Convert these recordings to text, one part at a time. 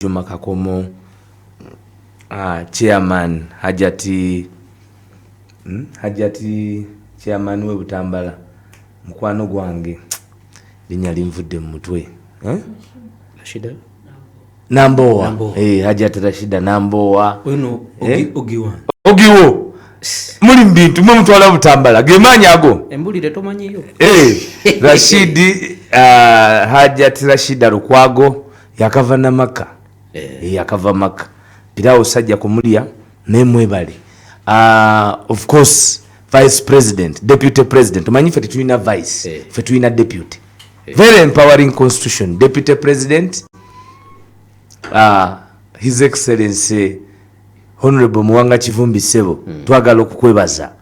Juma Kakomo, chairman Hajati, Hajati chairman we Butambala, mukwano gwange, linnya linvudde mu mutwe, eh? Rashida? Nambowa. Nambowa. Eh, Hajati Rashida Nambowa. Oyo Eh? ogiwa. Ogiwo muli mu bintu mwe mutwala Butambala, gemaanyi ago. Embulire tomanyiyo. Eh, Rashidi, Hajati Rashida Lukwago yakava namaka. Eh, yakava Maka, pirawo sajja kumulya naye mwebale. Of course vice president, deputy president, omanyi ffe tetulina vice. Ffe tulina deputy. Very empowering constitution. Deputy president, His Excellency Honorable Muwanga Kivumbi Sebo, twagala okukwebaza,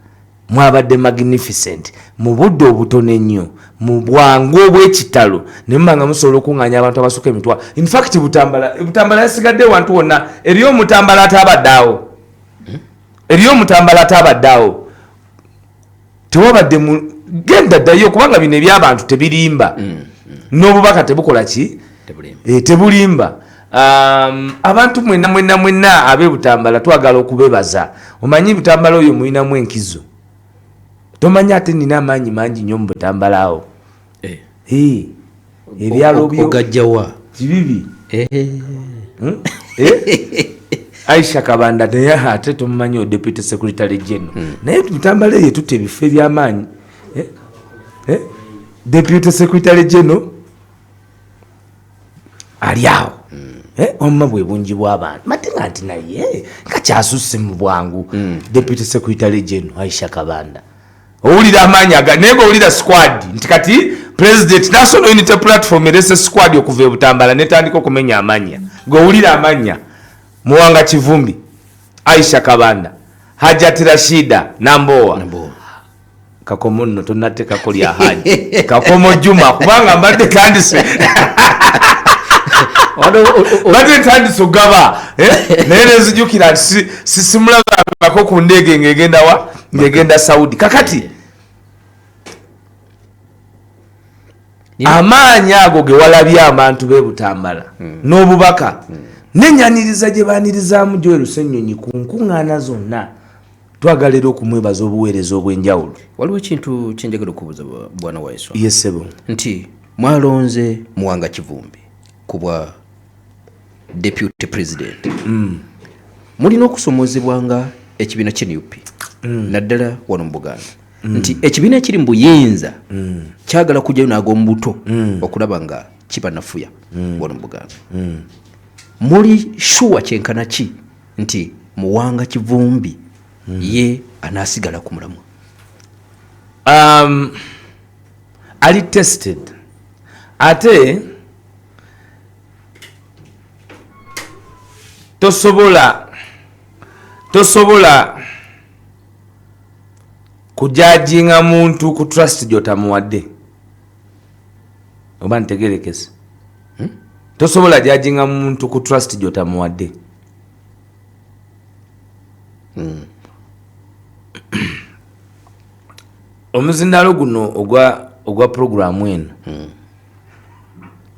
mwabadde magnificent mu budde obutono ennyo, mu bwangu obw'ekitalo, ne muba nga musobola okuŋŋaanya abantu abasukka emitwalo. In fact Butambala, Butambala yasigadde wantu wonna eriyo Omutambala ataabadde awo, eriyo Omutambala ataabadde awo, tewabadde mu genda ddayo, kubanga bino ebyabantu tebirimba, n'obubaka tebukola ki? Tebulimba. Eh, tebulimba. Abantu mwenna mwenna mwenna ab'e Butambala twagala okubebaza. Omanyi Butambala oyo mulinamu enkizo, tomanyi ate nina amaanyi mangi nnyo mu Butambala awo. Eh, ebyalo byo Ogajjawa? Kibibi. Eh. Eh? Aisha Kabanda naye ate tomumanyi, o deputy secretary general, naye Butambala eyo tutta ebifo ebyamaanyi. Eh? Eh? Deputy secretary general ali awo. Eh, wamma bwe bungi bw'abantu mate nga nti naye nga kyasusse mu bwangu. Deputy secretary general Aisha Kabanda, owulira amaanyi aga, naye ngaowulira squad nti kati president, National Unity Platform erese squad okuva e Butambala netandika okumenya amanya. Gweowulira amanya: Muwanga Kivumbi, Aisha Kabanda, Hajat Rashida Nambowa. Nambowa. Kakomo nno tonateekako lya Haji Kakomo Juma, kubanga mbadde tandise mbadde ntandise okugaba, eh? Naye nenzijukira nti simulabangako ku ndeege ng'egenda wa, ng'egenda Saudi. Kakati amaanyi ago ge walabye abantu b'e Butambala n'obubaka n'enyaniriza gye baanirizaamu Joel Ssenyonyi ku nkuŋŋaana zonna, twagala era okumwebaza obuweereza obw'enjawulo. Waliwo ekintu kyenjagala okubuuza, bwana Waiswa. Yes, ssebo. Nti mwalonze Muwanga Kivumbi ku bwa deputy president, mulina okusomozebwa nga ekibiina kye NUP, naddala wano mu Buganda, nti ekibiina ekiri mu buyinza kyagala kujjayo n'ag'omubuto okulaba nga kibanafuya wano mu Buganda. Muli sure kyenkana ki nti Muwanga Kivumbi ye anaasigala ku mulamwa? Ali tested, ate tosobola kujudginga muntu ku trust gyotamuwadde, oba ntegerekese? Tosobola judginga muntu ku trust gyotamuwadde. Omuzindalo guno ogwa puroguramu eno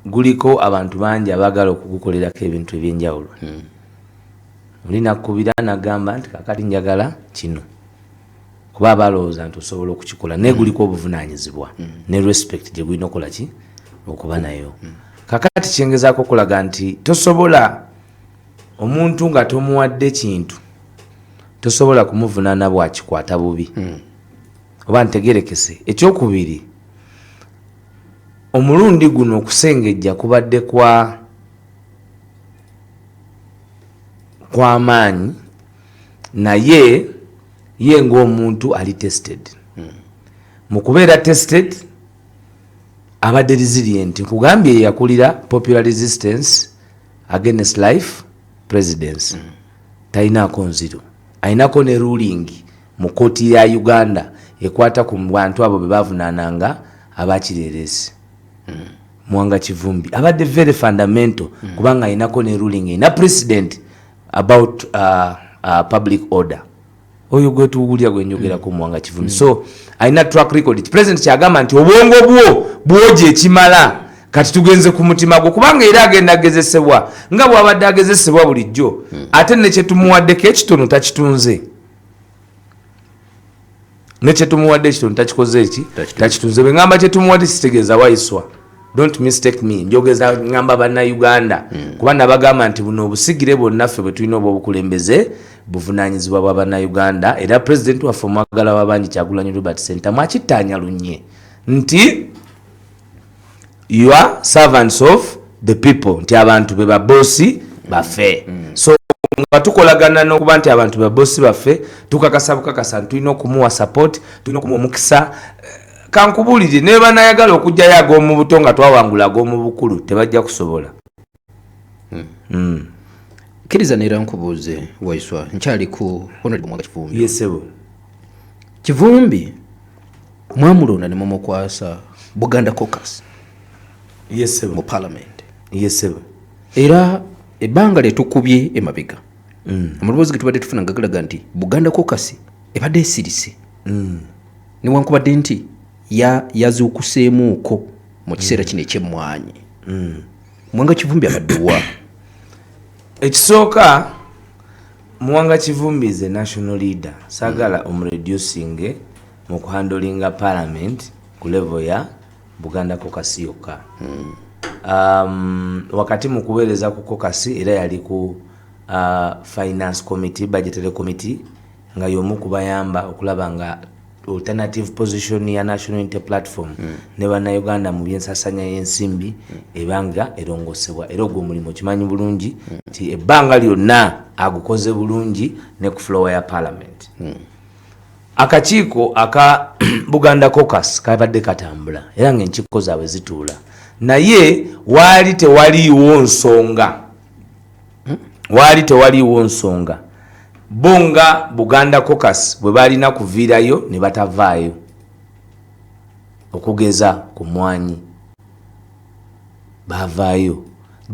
guliko abantu bangi abaagala okugukolerako ebintu ebyenjawulo. Oli nakubira nagamba nti kakati njagala kino, kuba abalowooza nti osobola okukikola, naye guliko obuvunanyizibwa ne respect gye gulina okukola ki, okuba nayo. Kakati kyengezaako okulaga nti tosobola, omuntu nga tomuwadde kintu tosobola kumuvunaana bwakikwata bubi, oba ntegerekese? Ekyokubiri, omulundi guno okusengejja kubadde kwamaanyi, naye ye ng'omuntu ali tested. Mu kubeera tested abadde resilient. Nkugambye yeyakulira popular resistance against life presidency. Talinaako nziro, ayinako ne ruling mu kooti ya Uganda ekwata ku bantu abo be bavunaananga abakireeresi. Muwanga Kivumbi abadde very fundamental, kubanga ayinako ne ruling erina president about public order. Oyo gwetuwulira gwenjogerako, Muwanga Kivumbi. So alina track record. President kyagamba nti obwongo bwo bwogi ekimala Kati tugenze ku mutima gwo, kubanga era agenda agezesebwa nga bw'abadde agezesebwa bulijjo. Ate nekyetumuwaddeko ekitono takitunze, nekyetumuwadde ekitono takikoze eki, takitunze. Bwe ngamba kyetumuwadde, kitegeeza Waiswa, don't mistake me, njogeza ngamba Bannayuganda, kuba nabagamba nti buno obusigire bwonna ffe bwe tulina obwobukulembeze buvunanyizibwa bwa Bannayuganda. Era pulezidenti waffe omwagala w'abangi, Kyagulanyi Robert Sentamu, akittaanya lunye nti "You are servants of the people", nti abantu be babosi baffe. So nga tukolagana n'okuba nti abantu be babosi baffe, tukakasa bukakasa nti tulina okumuwa support, tulina okumuwa omukisa. Kankubuulire, ne banayagala okugjayo ag'omu buto nga twawangula ag'omu bukulu, tebajja kusobola. Kkiriza neera nkubuuze, Waiswa, nkyali ku Honorable Muwanga Kivumbi. Yes, ssebo. Kivumbi mwamulonda ne mumukwasa Buganda Caucus Yes, ssebo. mu parliament. Yes, ssebo. Era ebbanga lyetukubye emabega, amaloboozi ge tubadde tufuna nga galaga nti Buganda Caucus ebadde esirise, newankubadde nti yazuukuseemuuko mu kiseera kino ekyemmwanyi. Muwanga Kivumbi abadde wa? Ekisooka, Muwanga Kivumbi is a national leader. Saagala omureducinge mu kuhandlinga parliament ku level ya Buganda Caucus yokka. Wakati mu kuweereza ku caucus, era yali ku finance committee, budgetary committee, nga y'omu kubayamba okulaba nga alternative position ya National Unity Platform ne Bannayuganda mu byensasanya y'ensimbi ebanga erongosebwa. Era ogwo omulimu okimanyi bulungi nti ebbanga lyonna agukoze bulungi ne ku floor ya parliament. Akakiiko aka Buganda Caucus kabadde katambula era nga enkiiko zaabwe zituula, naye waali tewaliiwo nsonga, waali tewaliiwo nsonga bo nga Buganda Caucus bwe balina kuviirayo ne batavaayo. Okugeza ku mwanyi bavaayo,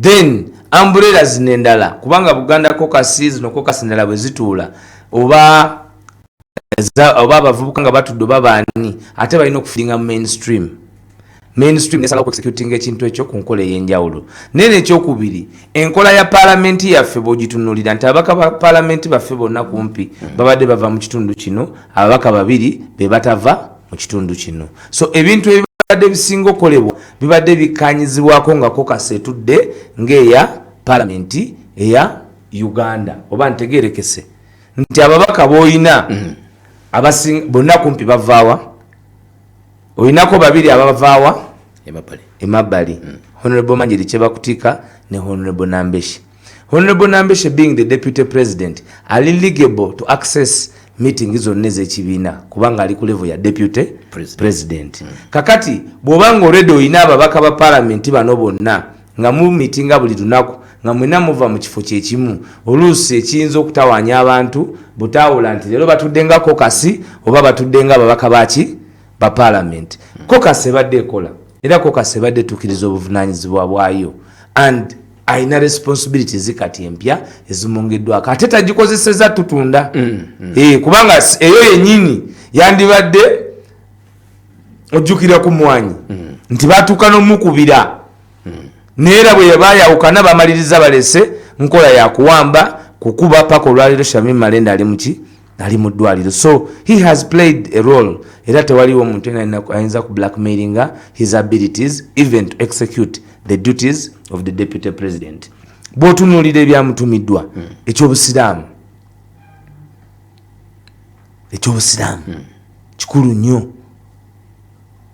then umbrella zino endala, kubanga Buganda Caucus zino, caucus endala bwe zituula, oba abavubuka nga batudde oba baani, ate balina okufeedinga mu mainstream. Mainstream nesala okuexecutinga ekintu ekyo ku nkola ey'enjawulo. Naye nekyokubiri, enkola ya paalamenti yaffe bw'ogitunulira nti ababaka ba paalamenti baffe bonna kumpi babadde bava mu kitundu kino, ababaka babiri be batava mu kitundu kino. So ebintu ebibadde bisinga okukolebwa bibadde bikkanyizibwako nga caucus etudde ng'eya paalamenti eya Uganda. Oba ntegerekese nti ababaka b'olina abasinga bonna kumpi bavaawa? Olinako babiri abavaawa? Emabbali. Emabbali, Honorable Manjeri Kyebakutika ne Honorable Nambeshe. Honorable Nambeshe being the deputy president, ali liable to access meeting zonna ez'ekibiina kubanga ali ku level ya deputy President. president. Kakati bw'obanga already olina ababaka ba palamenti bano bonna nga mu meetinga buli lunaku, nga mwena muva mu kifo kyekimu, oluusi ekiyinza okutawaanya abantu butaawula nti leero batudde nga caucus oba batudde nga ababaka baki ba parliament. Caucus ebadde ekola, era caucus ebadde etuukiriza obuvunaanyizibwa bwayo, and alina responsibilities kati empya ezimwongeddwako, ate tagikozeseza tutunda. Kubanga eyo yennyini yandibadde ojjukira ku mwanyi nti batuuka n'omukubira, naye era bwe bayawukana bamaliriza balese nkola yakuwamba kukuba paka olwaliro. Shamim Malende ali muki? Ali mu ddwaliro. So he has played a role, era tewaliwo omuntu yenna ayinza ku blackmailinga his abilities even to execute the duties of the deputy president. Bw'otunuulira ebyamutumiddwa, ekyobusiraamu kikulu nnyo,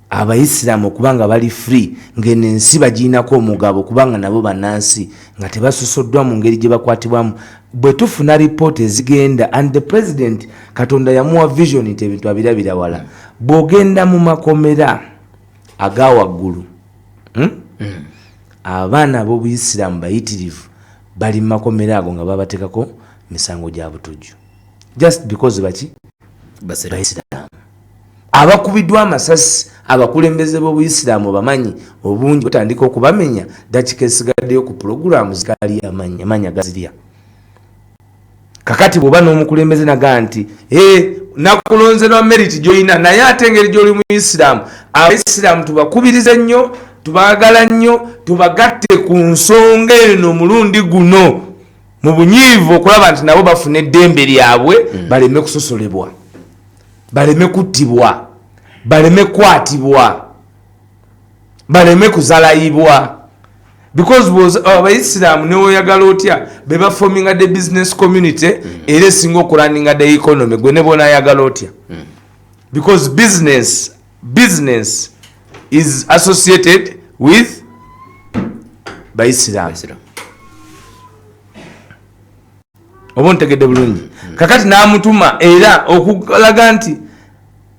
abayisiraamu okubanga bali free, ngeno ensi bagirinako omugabo, kubanga nabo bannansi nga tebasosoddwa mu ngeri gye bakwatibwamu. Bwe tufuna ripooti ezigenda, and the president Katonda yamuwa vision nti ebintu abirabira wala. Bw'ogenda mu makomera aga waggulu, Abaana ab'obuyisiraamu bayitirivu bali mu makomera ago nga babateekako misango gya butujju just because baki? Basiraamu. Bayisiraamu. Abakubiddwa amasasi, abakulembeze b'obuyisiraamu bamanyi obungi, batandika okubamenya. Dakika esigaddeyo ku pulogulaamu zikali amanya gazirya. Kakati bw'oba n'omukulembeze nagaa nti, "Eh, nakulonze lwa merit gy'olina, naye ate engeri gy'oli muyisiraamu, abayisiraamu tubakubirize nnyo Tubaagala nnyo, tubagatte ku nsonga eno omulundi guno mu bunyiivu, okulaba nti nabo bafuna eddembe lyabwe, baleme kusosolebwa, baleme kuttibwa, baleme kukwatibwa, baleme kuzalayibwa, because abaisiraamu newoyagala otya be baforminga the business community era esinga okurunninga the economy. Gwe ne bonayagala otya, because business is associated with baisiraamu. Islam. Oba ontegedde bulungi? Kakati n'amutuma era okulaga nti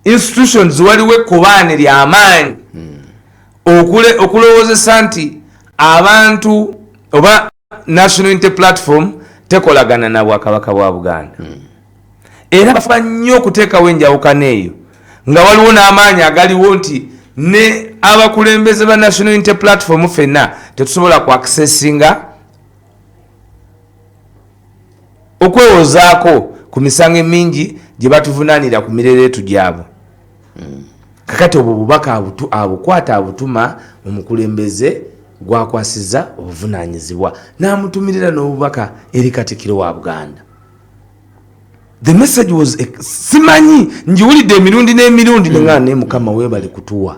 institutions waliwo ekkobaane lyamaanyi okulowoozesa nti abantu oba National Unity Platform tekolagana na Bwakabaka bwa Buganda. Era bafuba nnyo okuteekawo enjawukana eyo, nga waliwo n'amaanyi agaliwo nti ne abakulembeze ba National Unity Platform ffenna tetusobola ku accessinga okwewozaako ku misango emingi gye batuvunaanira ku mirereetu gyabwe. Kakati obwo bubaka abukwata, abutuma omukulembeze gwakwasiza obuvunanyizibwa, n'amutumirira n'obubaka eri Katikiro wa Buganda. The message was simanyi, njiwulidde emirundi n'emirundi, neŋaa naye Mukama weebale kutuwa,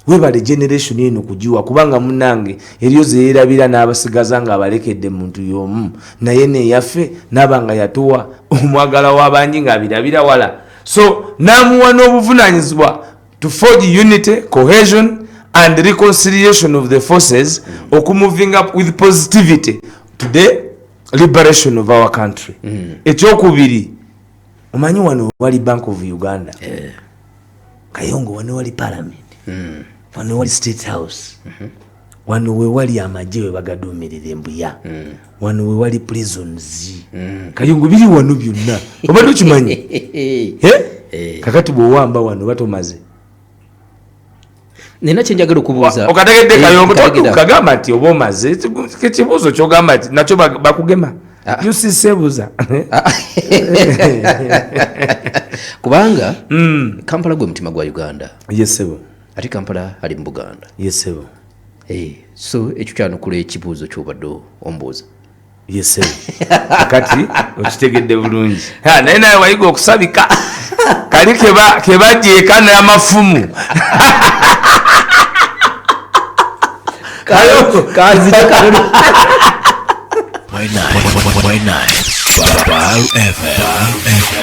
webale generation eno kugiwa, kubanga munange eriyo zeyerabira n'abasigaza nga abalekedde muntu y'omu, naye neyaffe naaba nga yatuwa omwagala w'abangi ng'abirabira wala. So n'amuwa n'obuvunanyizibwa to forge unity, cohesion and reconciliation of the forces okumoving up with positivity to the liberation of our country. Ekyokubiri, omanyi wano wali Bank of Uganda, Kayongo, wano wali Parliament, wano wali State House, wano wewali amagye we bagaduumirira embuya, wano wewali prisons. Kayongo, biri wano byonna, obadde okimanyi? Eh? Kakati bwowamba wano batomaze. Nina kyenjagala okubuuza. Okategedde? Eh, Kayongo. nkategedde. Kagamba nti oba omaze ekibuuzo kyogamba nti nakyo bakugema. Ah. Ucsebuuza. Kubanga Kampala gwe mutima gwa Uganda. Yesebo. Ate Kampala ali mu Buganda. Yesebo. Eh, so ekyo kyanukula ekibuuzo kyobadde ombuuza. Yesebo, kati okitegedde bulungi. Ha, naye nawe wayiga okusabika kali kebajeeka n'amafumu. Kayongo. Kanzija katono. 9.9 Bar FM.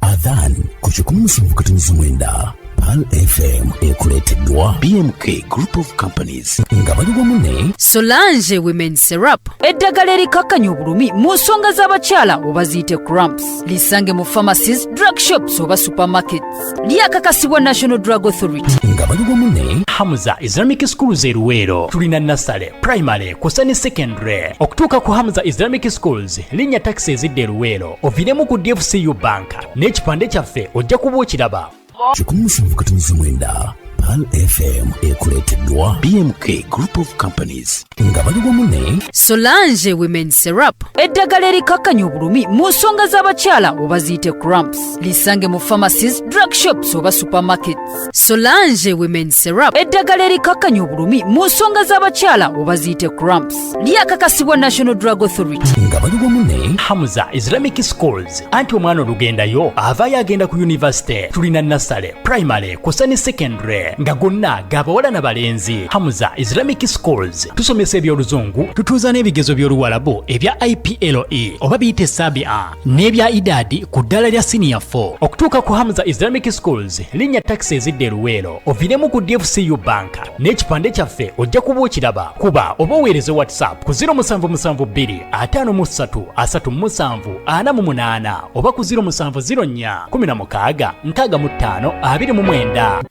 Adhan ku 107.9 Pearl FM ekuleeteddwa BMK Group of Companies. Nga bali wamu ne Solange Women Syrup, eddagala erikakkanya obulumi mu nsonga z'abakyala oba ziyite cramps. Lisange mu pharmacies, drug shops oba supermarkets. Lyakakasibwa National Drug Authority. Nga bali wamu ne Hamza Islamic Schools e Luweero. Tulina nursery, primary kusa ne secondary. Okutuuka ku Hamza Islamic Schools, linnya takisi ezidda e Luweero, oviiremu ku DFCU Bank n'ekipande kyaffe ojja kuba okiraba. 107.9 Pearl FM ekuleeteddwa BMK Group of Companies. Nga bali wamu ne Solange Women Syrup, eddagala erikakkanya obulumi mu nsonga z'abakyala oba ziyite cramps. Lisange mu pharmacies, drug shops oba supermarkets. Solange Women Syrup, eddagala erikakkanya obulumi mu nsonga z'abakyala oba ziyite cramps. Lyakakasibwa National Drug Authority. Nga bali wamu ne Hamza Islamic Schools, anti omwana olugendayo avaayo agenda ku university. Tulina nursery, primary kusa ne secondary, nga gonna gabawala na balenzi. Hamza Islamic Schools tusomesa ebyoluzungu, tutuuza n'ebigezo by'Oluwalabu ebya IPLE oba biyite Sabia n'ebya Idadi ku ddala lya senior 4. Okutuuka ku Hamza Islamic Schools, linnya takisi ezidda e Luweero, oviiremu ku DFCU Bank n'ekipande kyaffe ojja kuba okiraba. Kuba oba oweereze WhatsApp ku 0772 53 37 48 oba ku 0704 16 65 29.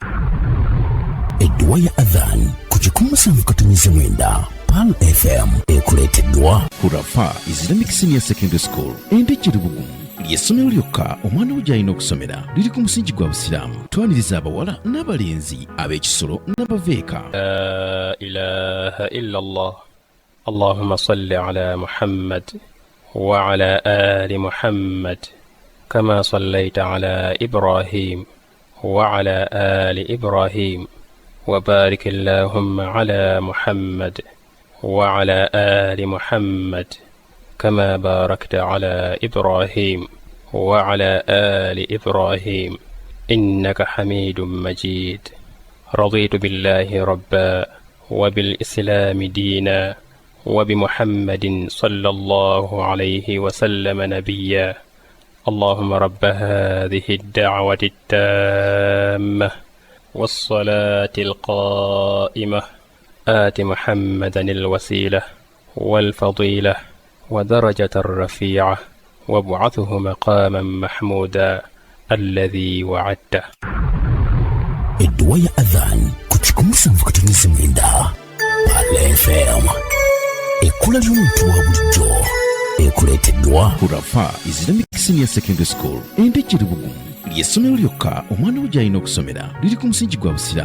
Edduwa ya Adhan ku 107.9 Pearl FM ekuleeteddwa Hurafa Islamic Senior Secondary School, Endejje Lubugumu, ly'essomero lyokka omwana we gy'alina okusomera. Liri ku musingi gwa Busiraamu. Twaniriza abawala n'abalenzi, ab'ekisolo n'abaveeka. لا إله إلا الله، اللهم صل على محمد وعلى آل محمد. كما صليت على إبراهيم وعلى آل إبراهيم، وبارك اللهم على محمد وعلى آل محمد كما باركت على إبراهيم وعلى آل إبراهيم، إنك حميد مجيد. رضيت بالله ربا، وبالإسلام دينا، وبمحمد صلى الله عليه وسلم نبيا. اللهم رب هذه الدعوة التامة والصلاة القائمة، آت محمدا الوسيلة والفضيلة ودرجة الرفيعة، وابعثه مقاما محمودا الذي وعدته. Edduwa ya Adhan ku 107.9 Pearl FM, ekkula ly'omuntu wa bulijjo, ekuleeteddwa Hurafa Islamic Senior Secondary School, Endejje Lubugumu, ly'essomero lyokka omwana wo gy'alina okusomera. Liri ku musingi gwa Busiraamu.